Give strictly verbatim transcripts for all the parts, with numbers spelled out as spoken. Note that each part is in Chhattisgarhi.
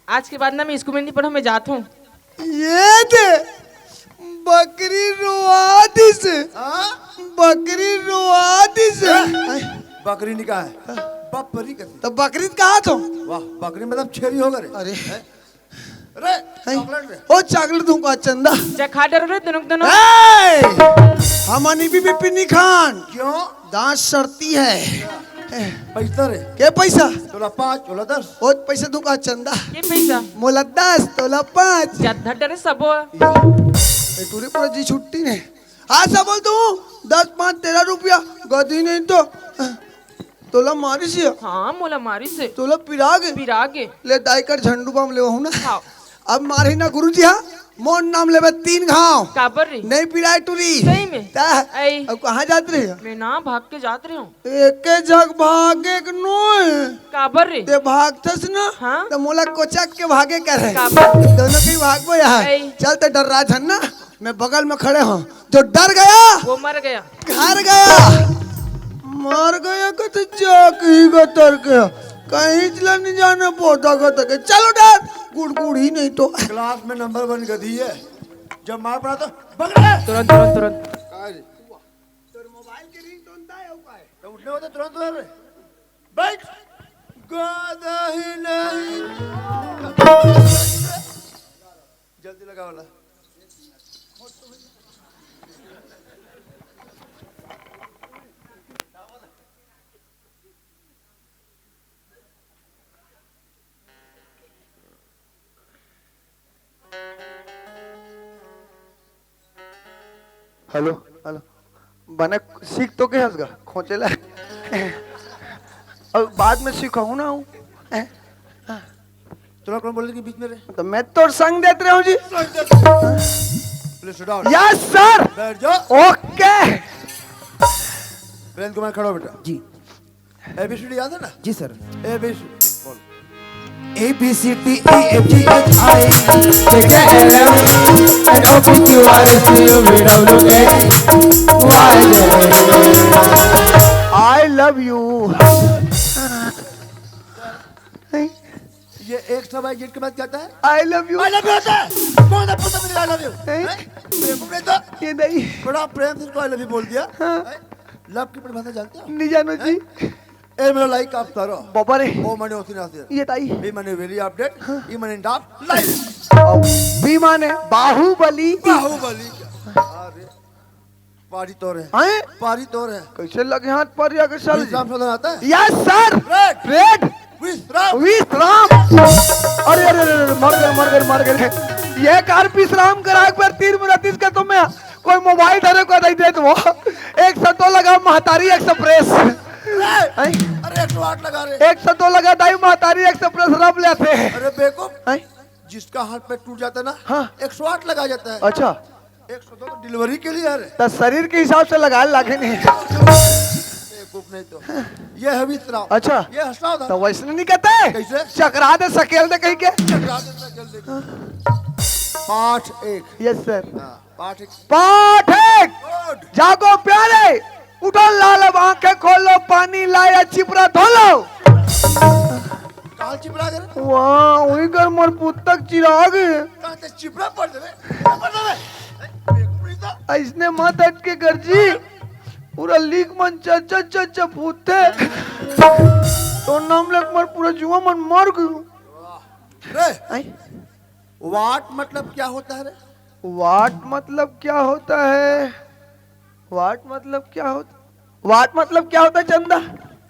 आज के बाद ना मैं स्कूल में नहीं पढ़ूं, मैं जात हूं। ये दे, बकरी रोवा दिस। हाँ? बकरी रोवा दिस। हैं? बकरी नहीं कहा है, बपरी कथी। तो बकरी कहा तो? वाह, बकरी मतलब छेरी होगा रे। अरे। हैं? रे, हैं? चॉकलेट रे। ओ, चॉकलेट दूंगा चंदा। जा खा डरो रे, दोनों के दोनों। ए! हम अनी भी बिपिनी खान। क्यों? दांत सड़ती है। पैसा रे। के पैसा? तोला पाँच, तोला दस। ओ, पैसा दूंगा चंदा। के पैसा? मोला दस, तोला पाँच। जा धर डरे सबो। ए, टूरी पूरा जी छुट्टी ने। हाँ, सब बोल तू। दस पाँच तेरह रुपया। गधी नहीं तो। तोला मारिस हे? हाँ, मोला मारिस हे। तोला पिरागे? पिरागे। ले दाई कर झंडू बाम लेवा हूँ ना। हाँ। अब मारही ना गुरुजी, हाँ? मोर नाम लेबे तीन घाव। काबर रे? नहीं पिराय टूरी। सही में? ता, आई। अब कहाँ जात रहे हो? मैं ना भाग के जात रहे हूँ। एके झक भागे के नोय। काबर रे? ते भागथस ना? हाँ? तो मोला कोचक के भागे करे। काबर? दोनों के ही भागबो यहाँ। आई। चल ते डर्रा झन ना। मैं बगल में खड़े हूँ, जो डर गया, वो मर गया। घर गया, मर गया, कहते जाके ही गतर के, कहीं चला नहीं जाना, पौधा गतर के, चलो डर, गुड़गुड़ ही नहीं तो। क्लास में नंबर वन गधी है, जब मार पड़ा तो पकड़ ले। तुरंत, तुरंत, तुरंत। काय रे? तोर मोबाइल के रिंगटोन ता है, वो काय? तो उठने होते तुरंत उधर रे। बैठ। गधा ही नहीं। जल्दी लगा वाला। Hello, hello. बने सीख तो के हंस गा, खोचे ला। और बाद में सीखहूं ना हूँ। तोला कौन बोले कि बीच में रे? तो मैं तो संग देत रहे हूँ जी। Please sit down. Yes sir. बैठ जाओ। OK. प्रेम कुमार, खड़ा हो बेटा। जी। एबीसीडी याद है ना? जी सर। एबीसीडी बोल। A B C D E F G H I J K L M N O P Q R S T U V W X Y Z। I love you। ये एक सवाल गेट के बाद क्या आता है? I love you। I love you होता है। कौन सा पुस्तक में I love you? हैं? हैं? बेवकूफ नहीं तो। ये नहीं। बड़ा प्रेम से इसको I love you बोल दिया। हाँ। हैं? लव की परिभाषा जानते हो? नहीं जानो जी। ए मेरा लाइक आप तारो। बाबा रे। ओ माने ओसी नासिर। ये ताई। बी माने वेली अपडेट। हाँ। ई माने डाफ लाइफ। बी माने बाहुबली। बाहुबली। अरे। पारी तोर है। हैं? पारी तोर है। कैसे लगे हाथ पारी आके साले जी? विश्राम सदन आता है? Yes sir। रेड। रेड। विश्राम। विश्राम। अरे, अरे, अरे, अरे, मर गए, मर गए, मर गए। ये कार विश्राम करा एक बार तीन मिनट इसका तो मैं कोई मोबाइल धरे को दे दे तो। एक सौ दो लगा महतारी एक्सप्रेस। रेड। हैं? अरे, एक सौ आठ लगा रे। एक सौ दो लगा दाई महतारी एक्सप्रेस रब लेते हैं। अरे बेवकूफ। हैं? जिसका हाथ पैर टूट जाता है ना, हाँ। एक सौ आठ लगा जाता है। अच्छा। एक सौ दो तो डिलीवरी के लिए है रे। तो शरीर के हिसाब से लगा लागे नहीं। बेवकूफ नहीं तो। ये है विश्राम। अच्छा। ये हंसना था। तो वैसने नहीं कहते? कैसे? चकरा दे, सकेल दे कहीं के। चकरा दे, सकेल दे। पाठ एक। Yes sir। हाँ, पाठ एक। पाठ एक। Good। जागो प्यारे, उठो लाल, अब आंखें खोलो, पानी लाया, चिपरा धो लो। काल चिपरा गए? वाह, वही कर मोर पुस्तक चिराग। कहाँ ते चिपरा पड़ देवे? पड़ देवे। ऐसने मत अटके कर जी। पूरा लीक मन च, च, च, च फूटते। तो नाम लेके मोर पूरा जुआ मन मर गयो। रे, आई? वाट मतलब क्या होता है रे? वाट मतलब क्या होता है? वाट मतलब क्या होता, वाट मतलब क्या होता है चंदा?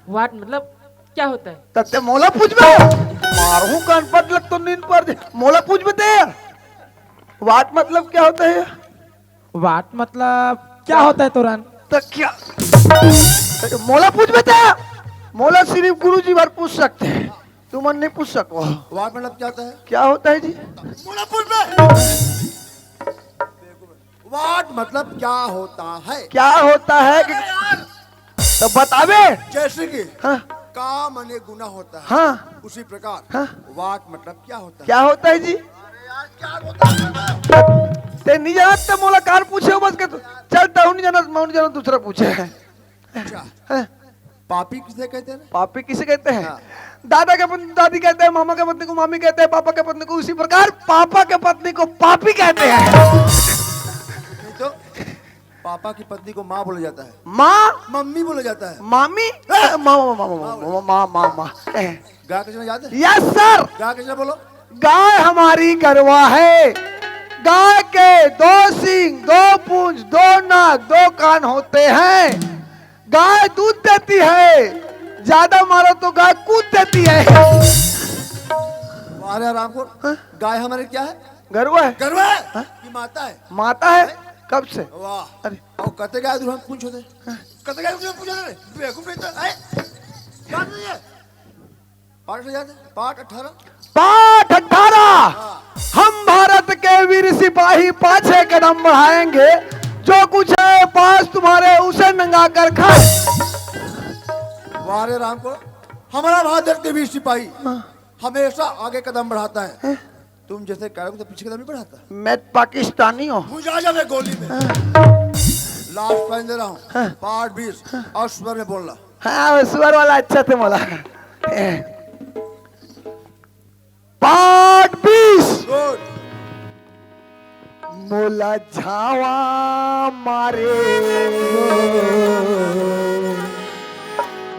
वाट मतलब क्या होता है? तत्ते मोला पूछबे? मारहूं कान पट लग तो नींद पर दे। मोला पूछबे ते? वाट मतलब क्या होता है? वाट मतलब क्या होता है तुरंत? तो क्या? मोला पूछबे ते? मोला सिर्फ गुरुजी भर पूछ सकते हैं, तुमन नहीं पूछ सको। वाट मतलब क्या होता है? क्या होता है जी? मोला पूछबे। वाट मतलब क्या होता है? क्या होता है कि अरे यार! तो बतावे। जैसे कि हाँ। का मने गुना होता है। हाँ। उसी प्रकार हाँ। वाट मतलब क्या होता है? क्या होता है जी? अरे यार, क्या होता है? ते नहीं जानत, ते मोला कार पूछे हो बस के तू। चल, तहू नहीं जानत, मैं नहीं जानत, दूसरा पूछे। अच्छा। हैं? पापी किसे कहते हैं? पापी किसे कहते हैं? हाँ। दादा के पत्नी दादी कहते हैं, मामा के पत्नी को मामी कहते हैं, पापा के पत्नी को उसी प्रकार पापा के पत्नी को पापी कहते हैं। नहीं तो पापा की पत्नी को माँ बोला जाता है। माँ? मम्मी बोला जाता है। मामी? हाँ। माँ, माँ, माँ, माँ, माँ, माँ, माँ, माँ, माँ। गाय का चना याद है? Yes sir. गाय का चना बोलो। गाय हमारी गरवा है। गाय के दो सींग, दो पूंछ, दो नाक, दो कान होते हैं। गाय दूध देती है, ज्यादा मारो तो गाय कूद देती है। अरे रामपुर, हाँ? गाय हमारे क्या है? गरवा है। गरवा है? हाँ? ये माता है। माता है? कब से? वाह। अरे। और कते गाय दूध हम पूछो थे? हाँ? कते गाय दूध हम पूछो थे? बेवकूफ नहीं तो, हैं? क्या नहीं है? पाठ हो जाते? पाठ अठारह। पाठ अठारह। हाँ। हम भारत के वीर सिपाही पाछे कदम बढ़ाएंगे, जो कुछ है पास तुम्हारे उसे नंगा कर खाए। वाह रे राम को, हमारा भारत के वीर सिपाही हाँ। हमेशा आगे कदम बढ़ाता है। हाँ। तुम जैसे कह रहे हो तो पीछे कदम नहीं बढ़ाता। मैं पाकिस्तानी हूँ। मुझे आ जावे गोली में। हाँ। लास्ट पहन दे रहा हूँ। हाँ। पाठ बीस। हाँ। और स्वर में बोलना। हाँ, वो सुअर वाला अच्छा थे मोला। पाठ बीस। गुड। मोला झावा मारे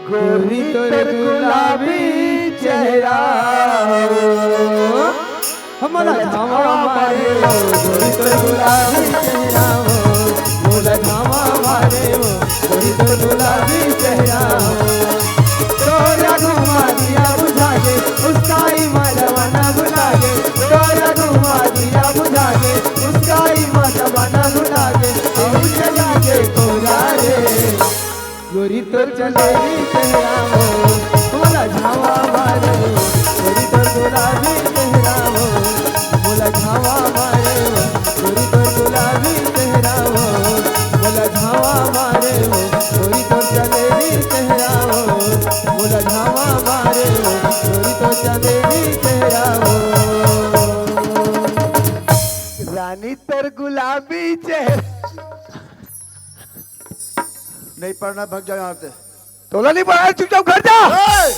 गोरी तोर गुलाबी चेहरा। हमला धावा मारे वो, गोरी तोर गुलाबी चेहरा वो। मोला धावा मारे वो, गोरी तोर गुलाबी चेहरा वो। तोरा घुमा दिया बुझा के, उसका ही मलवा ना भुला के। तोरा घुमा दिया बुझा के, उसका ही मलवा ना भुला के। और चला के कोरा रे। गोरी तोर चंदेरी चेहरा वो, मोला झावा मारे वो। गोरी तोर गुलाबी चेहरा वो, मोला झावा मारे वो। गोरी तोर गुलाबी चेहरा वो, मोला झावा मारे वो। गोरी तोर चंदेरी चेहरा वो, मोला झावा मारे वो। गोरी तोर चंदेरी चेहरा वो। रानी तोर गुलाबी चेहरा। नहीं पढ़ना, भाग जाओ यहाँ से। तोला नहीं पढ़ा है, चुपचाप घर जा। ए!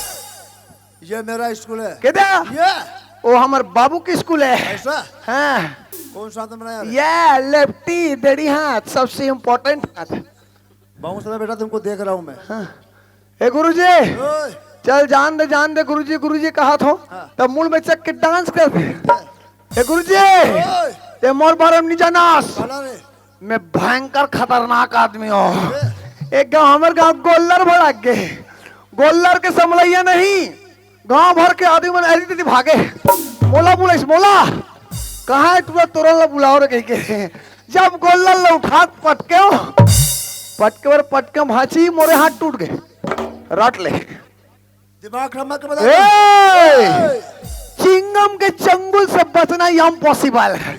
ये मेरा स्कूल है। के दे? ये? वो हमारे बाबू की स्कूल है। ऐसा? हाँ। कौन सा आदमी बनाया रे? ये लेफ्टी, डेढ़ी हाथ, सबसे इम्पोर्टेंट हाथ। बाबू साहब, बेटा, तुमको देख रहा हूँ मैं। हाँ। ए गुरुजी, ओए। चल जान दे, जान दे गुरुजी, गुरुजी कहा थो, हाँ। तब मूल में चक के डांस कर दे। हाँ। ए गुरुजी, ओए। ते मोर बारे में नहीं जानास। काला रे। मैं भयंकर खतरनाक आदमी हूँ। ए। एक गांव, हमारे गांव गोल्लर भड़क गए। गोल्लर के समलैया नहीं, गांव भर के आदमी मन ऐसी तैसी भागे। मोला बुलाइस, मोला, कहाँ है तू? तोरा ला बुलाओ रे कह के। जब गोल्लर ला उठा के पटके, पटके बर पटके भांची, मोरे हाथ टूट गए। रट ले। दिमाग रमा के बता ए! दे। चिंगम के चंगुल से बचना इम्पॉसिबल है।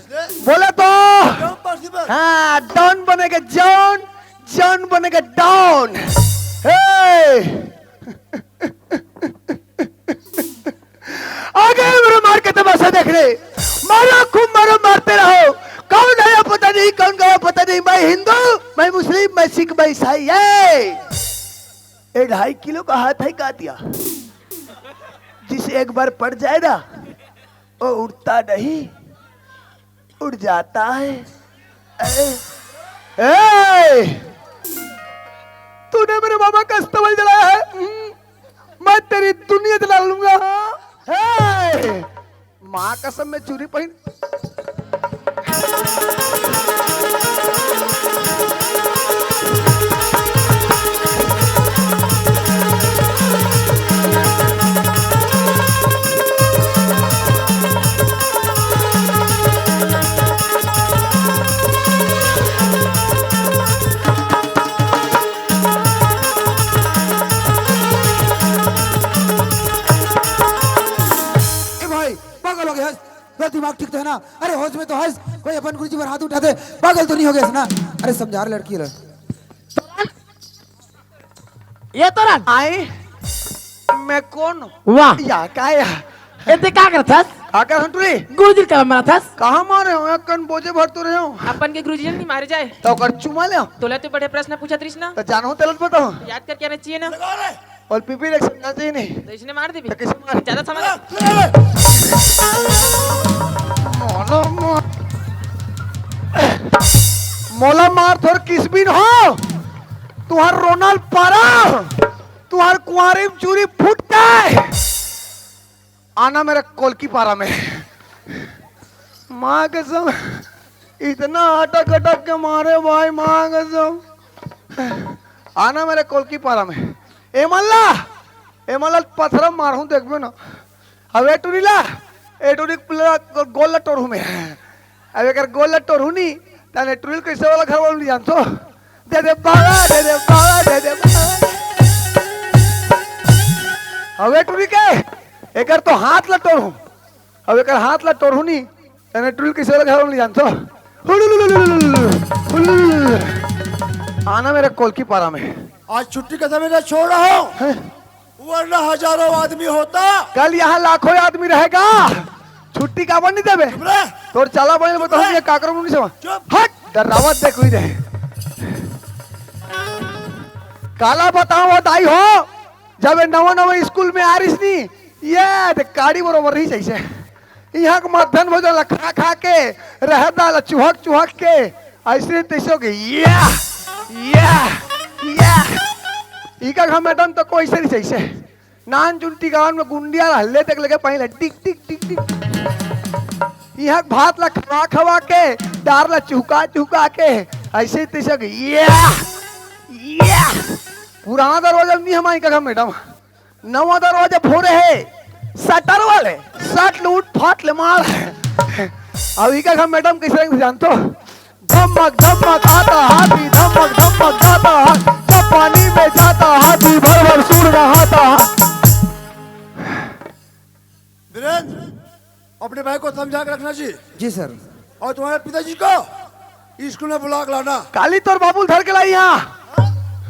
बोले तो इम्पॉसिबल। हाँ, डॉन बनेगा जॉन, जॉन बनेगा डॉन। ए! आगे मेरे मार के तमाशा देख रहे, मारो खूब मारो, मारते रहो। कौन आया पता नहीं, कौन गया पता नहीं। मैं हिंदू, मैं मुस्लिम, मैं सिख, मैं ईसाई। ए! ये ढाई किलो का हाथ है का दिया, जिसे एक बार पड़ जाए ना, वो उठता नहीं, उठ जाता है। ए, ए, तूने मेरे मामा का अस्तबल जलाया है, हम्म, मैं तेरी दुनिया जला लूंगा। ए, माँ कसम, मैं चूरी पहन ए भाई, पागल हो गया है? तेरा दिमाग ठीक तो है ना? अरे होश में तो हंस, कोई अपन गुरुजी पर हाथ उठा दे, पागल तो नहीं हो गया ना? अरे समझा रे लड़की ला। ये तो रन। आए, मैं कौन हूँ? वाह। या, का या? ए, ते का करथस? का कर हंटुरी? गुरुजी ल काबर मारथस? कहाँ मारे हो? एक कन बोझे भर तो रहे हो। अपन के गुरुजी ल नहीं मारे जाए। तो ओकर चुमा ले। तोला तो बड़े प्रश्न पूछत रहिस ना। तो जानहूँ तेला तो बताओ। याद करके आना चाहिए ना। और पीपी देख समझना चाहिए नहीं। तो इसने मार देबे। तो किसे मार? ज्यादा समझ। मोला मार। मोला मार थोर किसबिन हो। तुहार रोनाल पारा। तुहार कुंवारी में चूरी फूट जाए। आना मेरे कोलकी पारा में। माँ कसम, इतना अटक अटक के मारे भाई, माँ कसम। आना मेरे कोलकी पारा में। ए मल्ला, ए मल्ला, पथरा मारहूँ, देखबे ना। अब ए टुरी ला, ए टुरी ला गो-, गोल ला टोरहूँ मैं। अब एकर गोल ला टोरहूँ नी, तने टुरी कैसे वाला घर वाला नहीं जानतो। दे दे बाबा, दे दे बाबा, दे दे बाबा। अब ए टुरी के, एकर तो हाथ ला टोरहूँ। अब एकर हाथ ला टोरहूँ नी, तने टुरी कैसे वाला घर वाला नहीं जानतो। हुलुलुलुलुलुलुलु। आना मेरे कोलकी पारा में। आज छुट्टी का समय ना छोड़ रहा हूँ। हैं? वरना हजारों आदमी होता। कल यहाँ लाखों आदमी रहेगा। छुट्टी काबर नहीं देबे? चुप रह। तोर चाला बने बताऊँ चुप रह। ये काकरो मुनि से। चुप। हट, डरावत दे कोई रहे। काला बताओ दाई हो, जब ये नवा नवा स्कूल में आ रहिस नी, ये दे काड़ी बरोबर रहिस ऐसे। यहाँ के मध्यान्ह भोजन ला खा खा के, रहर दाल ला चुहक चुहक के, ऐसे तैसे हो गए। या, या, या। इका घर मैडम तो कोई से नहीं सही से। नान चुन टिकावन में गुंडिया ला हल्ले तक लगे पहले टिक टिक टिक टिक। यहाँ के भात ला खवा खवा के, दार ला चुहका चुहका के, ऐसे तैसे हो गए। या, या। पुराना दरवाजा नहीं हमारे इका घर मैडम। नवा दरवाजा फोरे हे, शटर वाले, शट लूट फाट ले मार। अब इका घर मैडम कैसे रंग जानतो? धमक धमक आता हाथी, धमक धमक जाता हाथी, जब पानी में जाता हाथी, भर भर सूर नहाता हाथी। वीरेंद्र, अपने भाई को समझा के रखना जी। जी सर। और तुम्हारे पिताजी को स्कूल में बुला के लाना। काली तोर बाबुल धर के लाई यहाँ।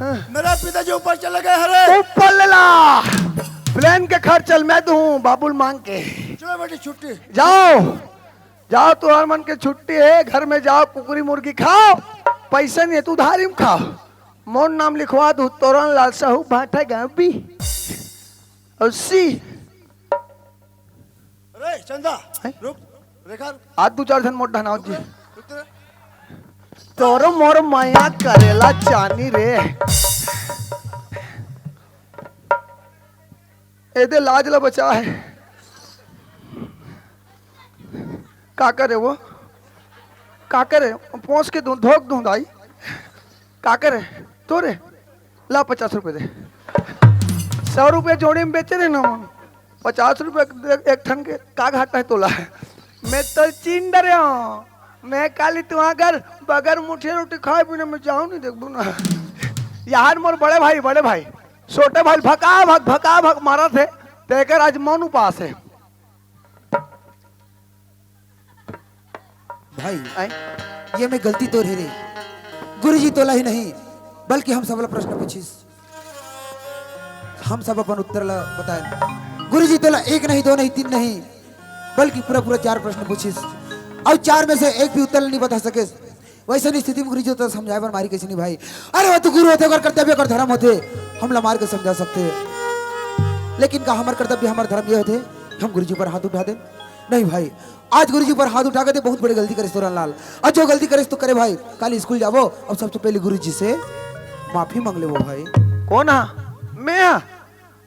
मेरा पिताजी ऊपर चले गए हरे। ऊपर ले ला। प्लेन के खर्च चल मैं दूँ बाबुल मांग के। चलो बेटी छुट्टी। जाओ, जाओ, तुम्हार मन के छुट्टी है, घर में जाओ, कुकरी मुर्गी खाओ, पैसा नहीं है तो उधारी में खाओ। मोर नाम लिखवा दूँ, तोरन लाल साहू भाटा गाँव भी। और सी अरे चंदा, हैं? रुक, रेखा, रुक। आज दू चार झन मोट ढनावत जी। रुक, रुक, रुक। तोरो मोर मया करेला चानी रे। एदे लाज ला बचा है। का करे वो? का करे? पोंछ के दूं, धोक दूं दाई। का करे? तोरे? ला पचास रुपये दे। सौ रुपये जोड़ी में बेचे रहे ना मन। पचास रुपये एक, एक ठन के का घाटा है तोला? मैं तो चिन डरे हूँ। मैं काली तुहा घर बगर मुठिया रोटी खाए बिना मैं जाऊँ नहीं देखबू ना। यार मोर बड़े भाई, बड़े भाई, छोटे भाई भका भक, भका भक मारत हे, तेकर आज मन उपास है। भाई, आय? ये में गलती तोर हे रे। गुरुजी तोला ही नहीं, बल्कि हम सबला प्रश्न पूछिस। हम सब अपन उत्तर ला बताएन। गुरुजी तोला एक नहीं, दो नहीं, तीन नहीं, बल्कि पूरा पूरा चार प्रश्न पूछिस। अउ चार में से एक भी उत्तर ला नहीं बता सकेस। वैसे स्थिति में गुरुजी तोला समझाए बर मारी कइसे नहीं भाई। अरे वो तो गुरु होथे, ओकर कर्तव्य, ओकर धर्म होथे, हमला मार के समझा सकथे। लेकिन का हमर कर्तव्य, हमर धर्म ये होथे कि हम गुरुजी पर हाथ उठा देन? नहीं भाई, आज गुरुजी पर हाथ उठा के ते बहुत बड़ी गलती करेस तोरन लाल। अउ जो गलती करेस तो करे भाई, काली स्कूल जाबो अउ सबसे पहले गुरुजी से माफी मांग लेबो भाई। कौन हा? मैं हा?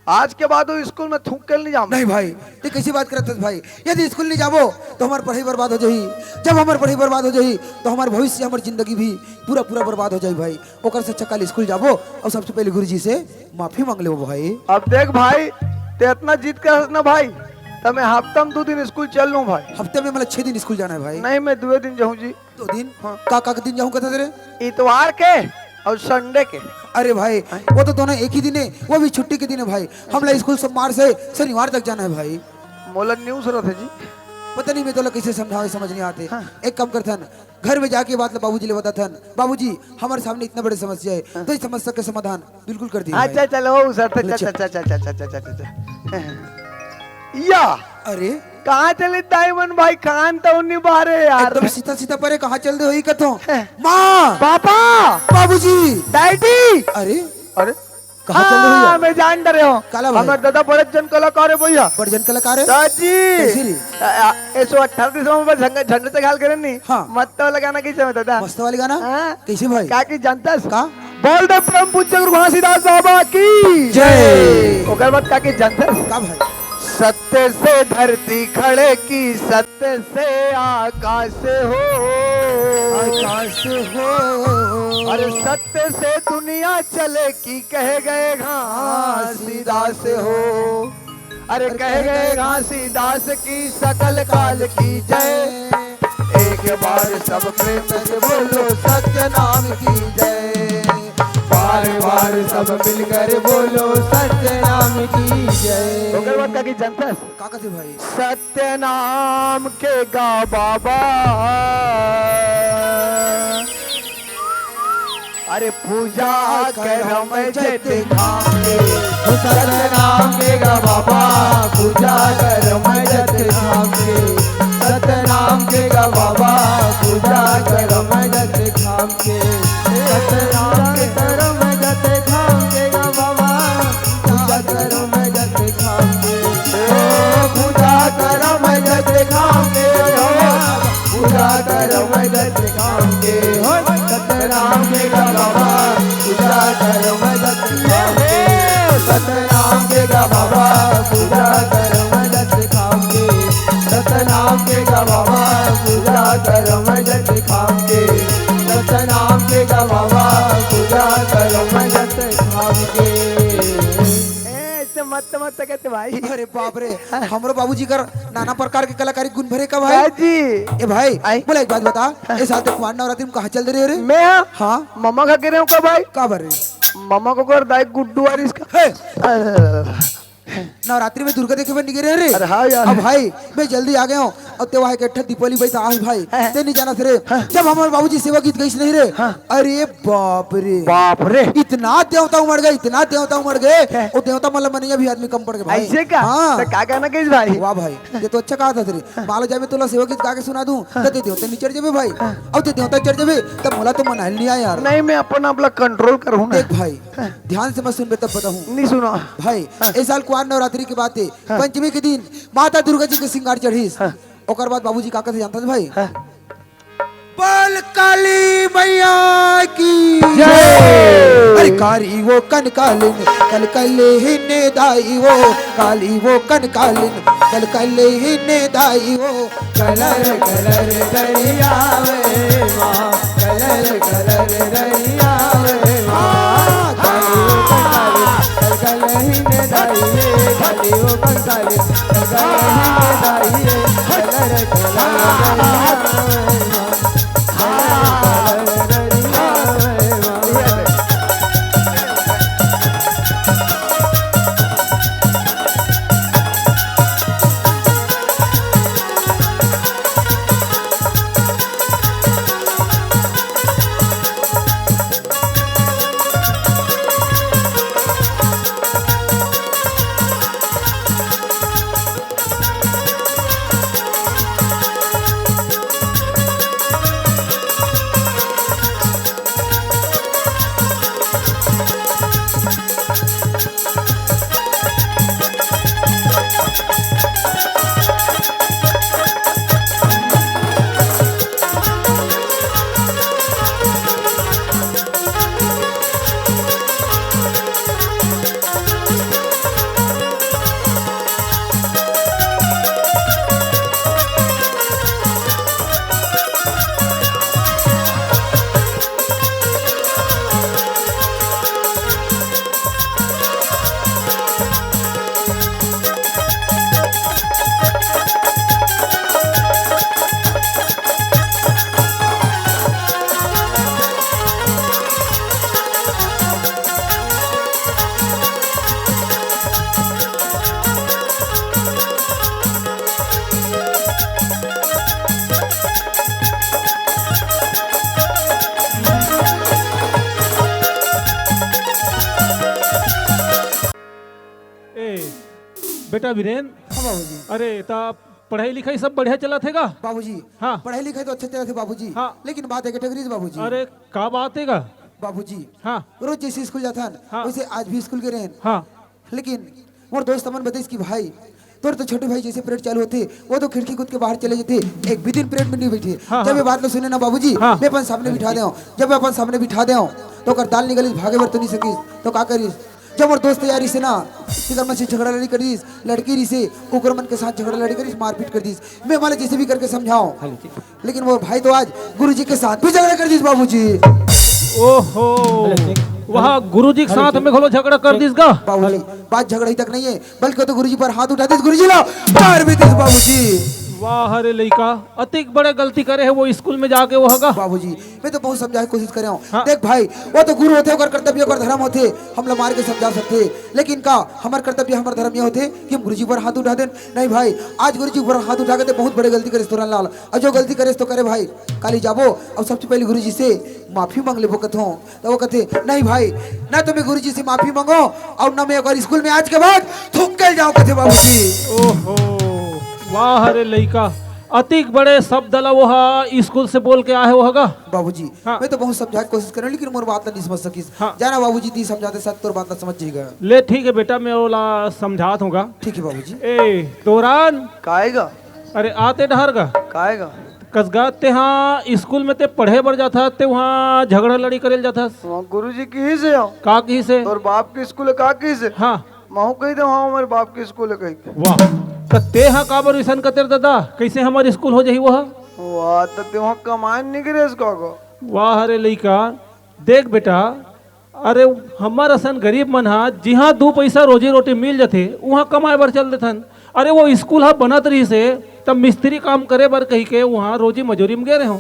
आज के बाद वो स्कूल में थूक के नहीं जाऊँ। नहीं भाई, ते कैसी बात करत हस भाई? यदि स्कूल नहीं जाबो तो हमार पढ़ाई बर्बाद हो जाही। जब हमार पढ़ाई बर्बाद हो जाही तो हमार भविष्य, हमार जिंदगी भी पूरा पूरा बर्बाद हो जाही भाई। ओकर से अच्छा काली स्कूल जाबो अउ सबसे पहले गुरुजी से माफी मांग लेबो भाई। अब देख भाई, ते इतना जिद करस ना भाई, त मैं हफ्ता में दो दिन स्कूल चल लूँ भाई। हफ्ते में मतलब छह दिन स्कूल जाना है भाई। नहीं, मैं दो दिन जाऊँ जी। दो दिन? हाँ। का का के दिन जाऊँ कहता तेरे? इतवार के अउ संडे के। अरे भाई, हाँ। वो तो दोनों एक ही दिन है, वो भी छुट्टी के दिन है भाई। हमला स्कूल सोमवार से शनिवार तक जाना है भाई। मोला न्यूज़ रहते जी। पता नहीं मैं तोला कैसे समझावे, समझ नहीं आते। हाँ। एक काम करथन, घर में जाके बात ला बाबूजी ले बताथन, बाबूजी हमारे सामने इतना बड़े समस्या है, हाँ। तो इस समस्या के समाधान बिल्कुल कर दिए अच्छा, भाई। चलो, सर, अच्छा, अच्छा। अच्छा, अच्छा, अच्छा, अच्छा, अच्छा, अच्छा। या। अरे, कहाँ चले दाई मन भाई, कान तो उन्नी बारे यार। एकदम सीता सीता परे, कहाँ चल दे होई कथो? हैं। माँ! पापा! बाबूजी! डैडी! अरे? अरे? कहाँ चल दे हाँ, भैया? मैं जान डरे हूँ। काला भाई? हमर दादा बड़े जन कलाकार है भैया। बड़े जन कलाकार है? दादी! कैसे रे? आ, आ, ए सौ अठारह दिसंबर पर झंडे, झंडे से घाल करे नहीं। हाँ। मस्त वाला गाना कैसे है दादा? मस्त वाली गाना? हाँ। कैसे भाई? का की जानतस? का? बोल दे परम पूज्य गुरु घासीदास बाबा की जय। ओकर बाद का की जानतस? का भाई? सत्य से धरती खड़े की, सत्य से आकाश हो। आकाश हो। अरे सत्य से दुनिया चले की, कहे गए घासीदास हो। अरे कह गए घासीदास की सकल काल की जय। एक बार सब प्रेम से बोलो सत्य नाम की जय। बार बार सब मिलकर बोलो सत्य नाम की जय। ओकर बाद का की जानतस? का कथे भाई? सत्य नाम के गा बाबा। अरे पूजा करम जत खाम के, सतनाम के गा बाबा, पूजा करम जत खाम के, सतनाम के गा बाबा, पूजा करम जत खाम के, सतनाम के करम जत खाम के गा बाबा, पूजा करम जत खाम के, ओ पूजा करम जत खाम के, ओ पूजा करम जत खाम के, हो सतनाम के गा बाबा, पूजा करम जत खाम के, सतनाम के गा बाबा, पूजा करम जत खाम के, सतनाम के गा बाबा, पूजा करम जत खाम के, सतनाम के गा बाबा, पूजा करम जत खाम के। ए, ऐसे मत, मत कहते भाई। अरे बाप रे, हमरो बाबूजी कर नाना प्रकार के कलाकारी गुण भरे का भाई। का जी? ए भाई, आई? बोला एक बात बता, हाँ। ए साल ते कुंवार नवरात्रि में कहाँ चल दे रहे हो रे? मैं हाँ? हाँ। ममा का कह रहे हो का भाई? का बर रे? ममा को कर दाई गुड्डू वारिस का। हे! अरे, नवरात्रि में दुर्गा देखे बर निकले रहे रे। अरे हाँ यार। अब भाई, मैं जल्दी आ गया हूँ। अउ ते वहाँ एक ठन दीपावली बैठा आहू भाई। हाँ। ते नहीं जानत रे। हाँ। जब हमर बाबूजी सेवा गीत गइस नहीं रे। हाँ। अरे बाप रे। बाप रे। इतना देवता उमड़ गए, इतना देवता उमड़ गए। हैं? वो देवता मतलब मनैया भी आदमी कम पड़ गए भाई। ऐसे का? हाँ। तो का गाना गइस भाई? वाह भाई, ये तो अच्छा कहा था तेरे। हाँ। मान लो जाबे तोला सेवा गीत गा के सुना दूं, हाँ। तो ते देवता नहीं चढ़ जाबे भाई। हाँ। अब ते देवता चढ़ जाबे, तब मोला तो मनाही नहीं आया यार। नहीं, मैं अपन आप ला control करूँ ना। देख भाई, हाँ। ध्यान से मत सुनबे तब बताहूँ। नहीं सुना। भाई, हाँ। ए साल कुंवार नवरात्रि के बात हे, हाँ। पंचमी के दिन माता दुर्गा जी के श्रृंगार चढ़िस। हाँ। ओकर बाद बाबूजी का कथे जानत हस भाई? हाँ। बोल काली मैया की जय। अरे कारी वो कनकालिन, कल कल ही ने दाई वो, काली वो कनकालिन, कल कल ही ने दाई वो। कलर कलर दरियावे माँ, कलर कलर दरियावे माँ। काली वो कनकालिन, कल कल ही ने दाई ये, काली वो कनकालिन, कल कल ही ने दाई ये। कलर कलर दरियावे माँ। ए, बेटा बीरेन, हाँ बाबूजी। अरे, त पढ़ाई लिखाई सब बढ़िया चलत हे गा? बाबूजी, हाँ। पढ़ाई लिखाई तो अच्छा चलत हे बाबूजी। हाँ। लेकिन बात एक ठक रहिस बाबूजी। अरे, का बात हे गा? बाबूजी, हाँ। रोज जइसे स्कूल जाथन, हाँ। वइसे आज भी स्कूल गे रहेन। हाँ। लेकिन मोर दोस्त मन बताइस कि भाई, तोर तो छोटे भाई जइसे परेड चालू होथे, वो तो खिड़की कूद के बाहर चले जाथे, एक भी दिन परेड में नहीं बैठे। हाँ, जब हाँ। ये बात ला सुने ना बाबूजी, हाँ। मैं अपन सामने बिठा देंव। जब मैं अपन सामने बिठा देंव, तो ओकर दाल निकलिस, भागे बर तो नहीं सकिस, तो का करिस? जब मोर दोस्त यार रहिसे ना, तेकर मन से झगड़ा लड़ी करिस, लड़की रहिसे, ओकर मन के साथ झगड़ा लड़ी करिस, मारपीट कर दिस। मैं माने जइसे भी करके समझाओ, हाँ, ठीक। लेकिन वो भाई तो आज गुरुजी के साथ भी झगड़ा कर दिस बाबूजी। ओहो, अरे, ठीक। वहाँ गुरुजी के अरे, साथ ठीक। में घलो झगड़ा कर दिस गा? बाबूजी, बात झगड़ा ही तक नहीं है, बल्कि वो तो गुरुजी पर हाथ उठा दिस, गुरुजी ला मार भी दिस बाबूजी। वाह रे लइका, अतिक बड़े गलती करे हे वो स्कूल में जाके वो हगा। बाबूजी, मैं तो बहुत समझाए के कोशिश करे हूँ। हाँ। देख भाई, वो तो गुरु होथे, ओकर कर्तव्य, ओकर धर्म होथे, हमला मार के समझा सकथे, लेकिन का हमर कर्तव्य, हमर धर्म ये होथे कि हम गुरुजी पर हाथ उठा देन? नहीं भाई, आज गुरुजी पर हाथ उठा के ते बहुत बड़े गलती करेस तोरन लाल। अउ जो गलती करेस तो करे भाई, काली जाबो अउ सबसे पहले गुरुजी से माफी मांग लेबो कथों। तो वो कथे, "नहीं भाई, ना तो मैं गुरुजी से माफी मांगो अउ ना मैं एक बार स्कूल में आज के बाद थूक के जाओ," कथे बाबूजी। ओहो, वाह रे लइका, अतिक बड़े शब्द ला वो हा स्कूल से बोल के आहे वो हगा। बाबूजी, हाँ। मैं तो बहुत समझाए के कोशिश करे हूँ, लेकिन मोर बात ला नहीं समझ सकिस। हाँ। जाना बाबूजी, ती समझाते साथ तोर बात ला समझ जाएगा। ले ठीक है बेटा, मैं ओला समझात हूँ गा। ठीक है बाबूजी। ए, तोरान। काएगा? अरे, आते डहर गा। काएगा? कस गा, तेहा स्कूल में ते पढ़े बर जाथा, ते वहाँ झगड़ा लड़ी करेल जाथस। वहाँ गुरुजी किहिसे हो? का किहिसे? तोर बाप के स्कूल है, का किहिसे? हाँ। महू कहि दे, हाँ, हमर बाप के स्कूल है कहि के। वाह, त तेहा काबर अइसन कतेर दादा, कइसे हमर स्कूल हो जाही वह? वाह, त ते वहाँ कमाए नहीं गिरेस का गो? वाह रे लइका, देख बेटा, अरे, हमर असन गरीब मन ह जिहाँ दू पइसा रोजी रोटी मिल जथे, उहाँ कमाए बर चल देथन। अरे, वो स्कूल ह बनत रहिस हे, त मिस्त्री काम करे बर कहिके उहाँ रोजी मजूरी म गे रेहेंव,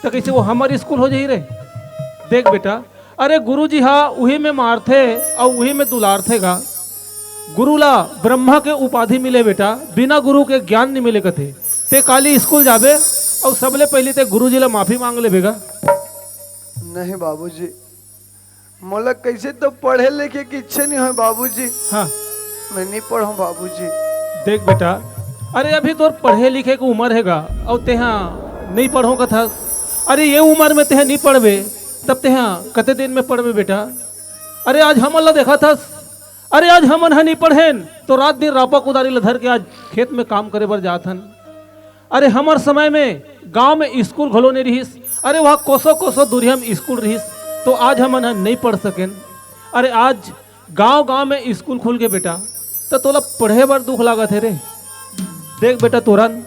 त कइसे वो हमर स्कूल हो जाही रे? देख बेटा, अरे, गुरुजी ह उही में मारथे अउ उही में दुलारथे गा। गुरु ला ब्रह्मा के उपाधि मिले बेटा, बिना गुरु के ज्ञान नइ मिले कथे। ते काली स्कूल जाबे अउ सबले पहिली ते गुरुजी ला माफी मांग लेबे गा। नहीं बाबूजी, मोला कइसे तो पढ़े लिखे के इच्छा नहीं होय बाबूजी। हाँ। मैं नहीं पढ़ूं बाबूजी। देख बेटा, अरे अभी तोर पढ़े लिखे के उमर हे गा, अउ तेहा नहीं पढ़ूं कथस। अरे ये उमर में तेहा नहीं पढ़बे, तब तेहा कते दिन में पढ़बे बेटा? अरे आज हमन ला देखत हस, अरे आज हमन ह नहीं पढ़ेन तो रात दिन रापा कुदारी ला धर के आज खेत में काम करे बर जात हन। अरे, हमर समय में गांव में स्कूल घलो नइ रिहिस। अरे, वहाँ कोसो-कोसो दूरिहा में स्कूल रिहिस, तो आज हमन ह नइ पढ़ सकेन। अरे, आज गांव-गांव में स्कूल खुल गे बेटा, त तोला पढ़े बर दुख लागत हे रे। देख बेटा तोरन,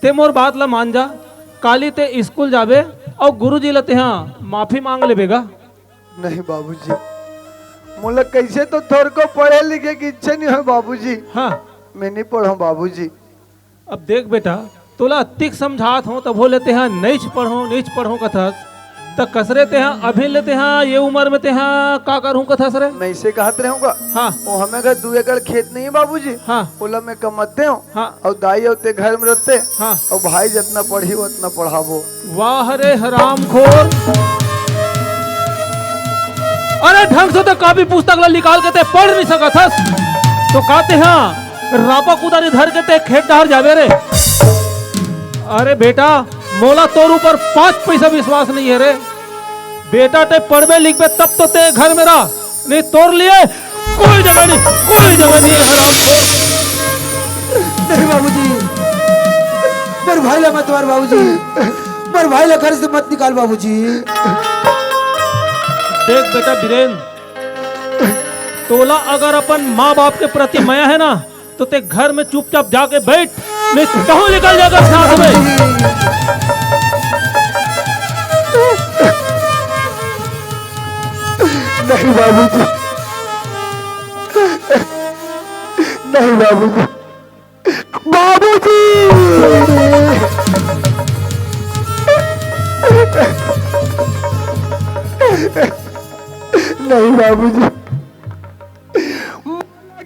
ते मोर बात ला मान जा, काली ते स्कूल जाबे अउ गुरुजी ला तेहा माफी मांग लेबे गा। नहीं बाबूजी, मोला कइसे तो थोरको पढ़े लिखे के इच्छा नहीं होय बाबूजी। हाँ। मैं नहीं पढ़ूं बाबूजी। अब देख बेटा, तोला अतिक समझात हों, तभो ले तेहा नइच पढ़ों, नइच पढ़ों कथस, त कसरे तेहा, अभी ले तेहा, ये उमर में तेहा का करहूं कथस रे? मैं इसे कहत रहूंगा। हाँ। वो हमें घर दू एकड़ खेत नहीं है बाबूजी। हाँ। ओला मैं कमत देंव। हाँ। अउ दाई अउ ते घर में रहते। हाँ। अउ भाई जतना पढ़ही, ओतना पढ़ाबो। वाह रे हरामखोर। अरे ढंग से तो कॉपी पुस्तक ला निकाल के ते पढ़ नहीं सकत हस। तो का तेहा रापा कुदारी धर के ते खेत डहर जाबे रे। अरे बेटा, मोला तोर ऊपर पांच पैसा विश्वास नहीं है रे। बेटा ते पढ़बे लिखबे तब तो ते घर में रह, नहीं तोर लिए कोई जगह नहीं, कोई जगह नहीं है हरामखोर। नहीं बाबूजी, मोर भाई ला मत मार बाबूजी, मोर भाई ला घर से मत निकाल बाबूजी। देख बेटा बीरेन, तोला अगर अपन माँ बाप के प्रति मया है ना, तो ते घर में चुपचाप जाके बैठ, नहीं तो कहूँ निकल जाकर साथ में। नहीं बाबूजी, नहीं बाबूजी, बाबूजी। नहीं बाबूजी,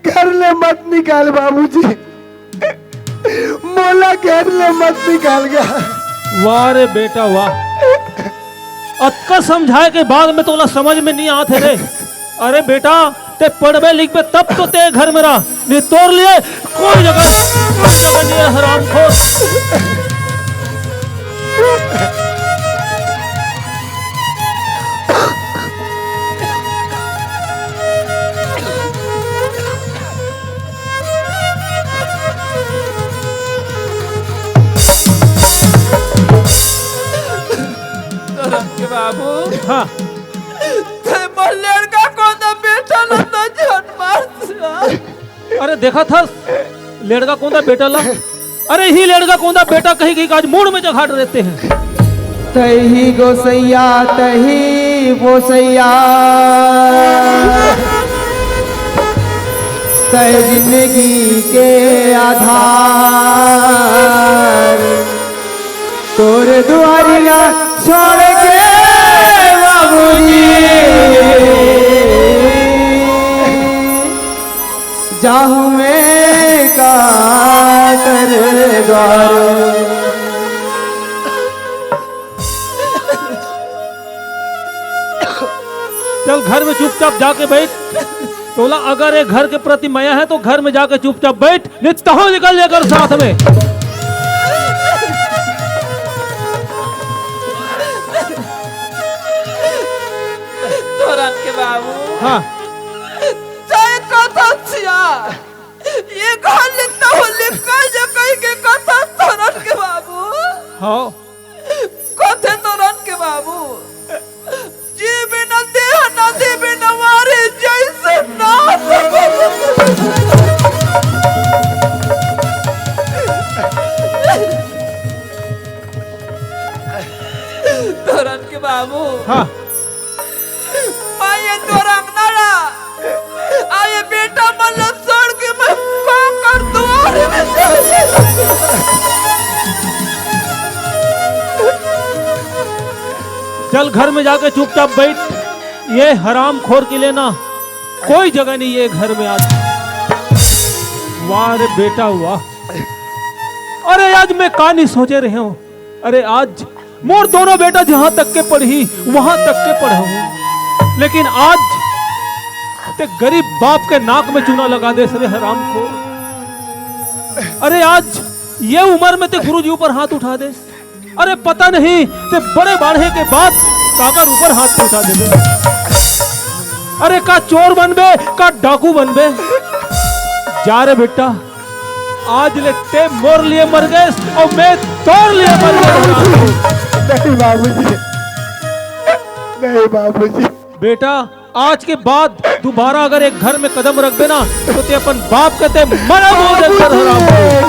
घर ले मत निकाल बाबूजी, मोला घर ले मत निकाल गा। वाह रे बेटा वाह, अतका समझाए के बाद में तोला समझ में नहीं आत हे रे। अरे बेटा, ते पढ़बे लिखबे तब तो ते घर में रह, नहीं तोर लिए कोई जगह, कोई जगह नहीं है, हरामखोर। तोरन के बाबू। हाँ। ते मोर लड़का कोन दा बेटा ला तो जान मार दिया। अरे देखा था, लड़का कोन दा बेटा ला। अरे ही लड़का कोन दा बेटा कही कही आज मूड़ में जघाट रहते हैं। तही गोसैया, तही गोसैया, तही जिंदगी के आधार। तोर दुआरिया छोड़ के बाबूजी, जाहूं मैं काकर द्वार। चल घर में चुपचाप जाके बैठ। तोला अगर ये घर के प्रति मया है तो घर में जाके चुपचाप बैठ, नहीं तहूं निकल लेकर साथ में। तोरन के बाबू। हाँ। चाहे कथन सिया, ये घर ले तहूं निकल जा कहि के कथन तोरन के बाबू। हाँ। कथे तोरन के बाबू, जी बिना देह ना, जी बिना मारे जैसे नाथ। तोरन के बाबू। हाँ। मैं ये तोर अंगना ला, आ ये बेटा मन ला छोड़ के मैं काकर दुआरे में चल। चल घर में जाके चुपचाप बैठ। ये हरामखोर के लिए ना कोई जगह नहीं ये घर में आज। वाह रे बेटा वाह। अरे आज मैं का नहीं सोचे रहे हूँ। अरे आज मोर दोनों बेटा जहां तक के पढ़ही, वहां तक के पढ़ाहूं, लेकिन आज ते गरीब बाप के नाक में चूना लगा देस रे हरामखोर। अरे आज ये उम्र में ते गुरुजी ऊपर हाथ उठा देस। अरे पता नहीं ते बड़े बाढ़े के बाद काकर ऊपर हाथ उठा देबे। अरे का चोर बनबे, का डाकू बनबे? जा रे बेटा, आज ले ते मोर लिए मर गए और मैं तोर लिए मर गया। नहीं बाबूजी, नहीं बाबूजी। बेटा, आज के बाद दोबारा अगर एक घर में कदम रख देना तो ते अपन बाप के ते मरा बोल दे, हराम।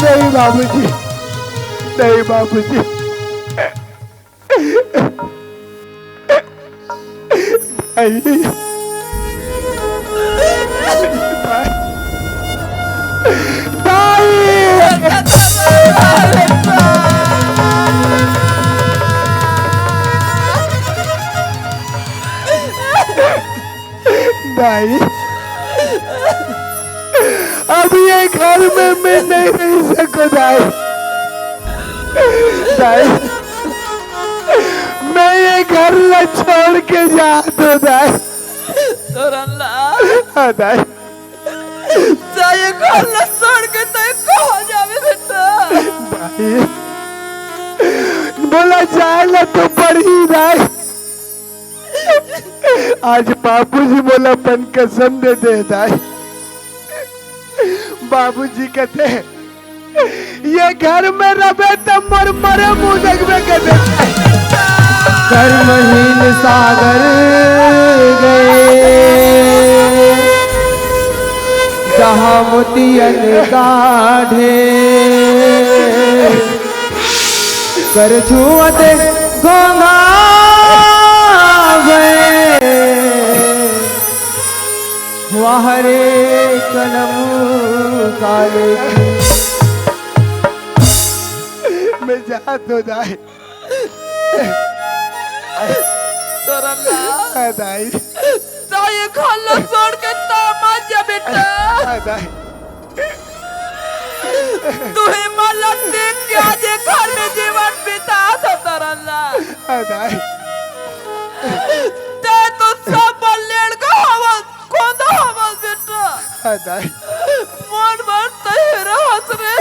नहीं बाबूजी, नहीं बाबूजी। दाई। दाई। दाई, अब ये घर में मैं नहीं रह सको दाई। दाई, मैं ये घर ला छोड़ के जा दो दाई। तोरन ला। हाँ दाई। जा ये घर ला छोड़ के तय कहाँ जावे बेटा? दाई, बोला जाए ला तो पड़ी दाई। आज बाबूजी मोला अपन कसम दे दे दाई। बाबूजी कहते, ये घर में रबे त मोर मरे मुंह देखबे कहते। कर्महीन सागर गए, जहाँ मोतियन का ढेर। कर छुअत घोंघा गए, वाह रे कलम काले की। मैं जात हो जाए। सरला। आ दाई। तो ये घर ला छोड़ के तो मत जा बेटा। आ दाई। तुहे मलत देख के आज ये घर में जीवन बिता था तरला। आ दाई। ते तो सब लेड़ का हवस, कौन हवस दाई। मोर बर तैं रहत रे।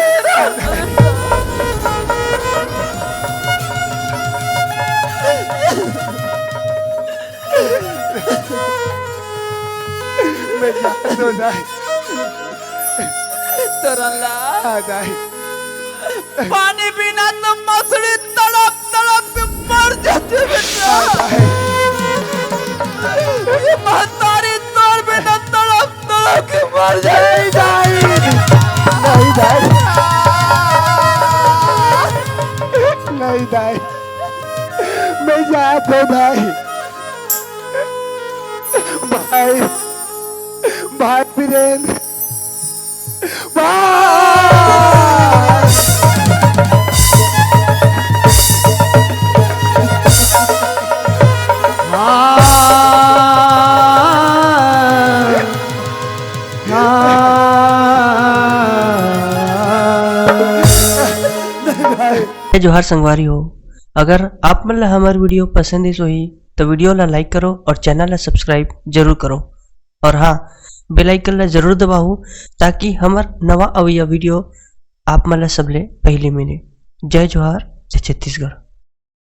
मैं जात हो दाई। तोरन ला। हाँ दाई। पानी बिना तो मछली तड़प तड़प के मर जाथे बेटा। हाँ दाई। ये महतारी तोर बिना तड़प तड़प के मर जाथे। नहीं दाई। नहीं दाई। नहीं दाई। मैं जात हो दाई। भाई, भाई बीरेंद्र, भाई। जय जोहार संगवारी हो, अगर आप मन ला हमर video पसंद आइस होही, तो video ला like करो और channel ला subscribe जरूर करो। और हाँ, bell icon ला जरूर दबाओ, ताकि हमर नवा अवइया video आप मन ला सबले पहली मिले। जय जोहार, जय छत्तीसगढ़।